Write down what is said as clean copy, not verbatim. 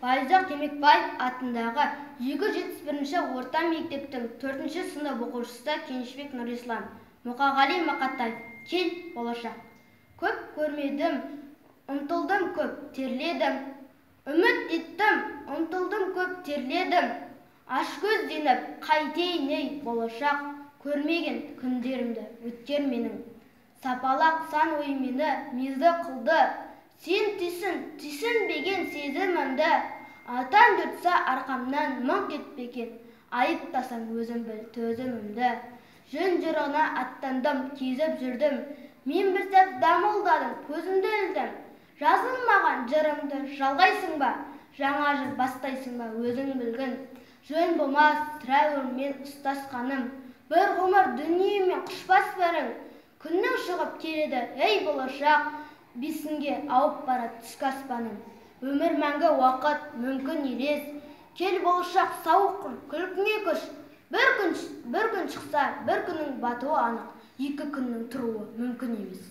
Байұзақ Демекбаев атындағы 271-ші орта мектептің 4-ші сынып оқушысы Кенішбек Нұрислам. Мұқағали Мақатаев. Кел, болашақ. Көп көрмедім, ұмтылдым көп, терледім. Үміт еттім, ұмтылдым көп, терледім. Аш көзденіп, қайтейін ей, болашақ. Көрмеген күндерімді өткер менің. Сапалақ сан ой мені мезі қылды. Сен түйсін, түйсінбеген сезімімді. Атан жұртса арқамнан мыңқ етпеген. Айыптасаң өзің біл төзімімді. Жөн жорығына аттандым, кезіп жүрдім. Мен бір сәт дамылдадым, көзімді ілдім. Жазылмаған жырымды жалғайсың ба? Жаңа жыр бастайсың ба, өзің білгін. Жөн болмас сірә өмірмен ұстасқаным. Бір ғұмыр дүниемен құшпас бірің. Күннің шығып келеді, ей болашақ, бесінге ауып барады түскі аспаным. Өмір мәңгі уақыт, мүмкін елес. Кел болашақ сауық, күлкіңе күш. Бір күн, бір күн шықса, бір күннің батуы анық, екі күннің тұруы мүмкін емес.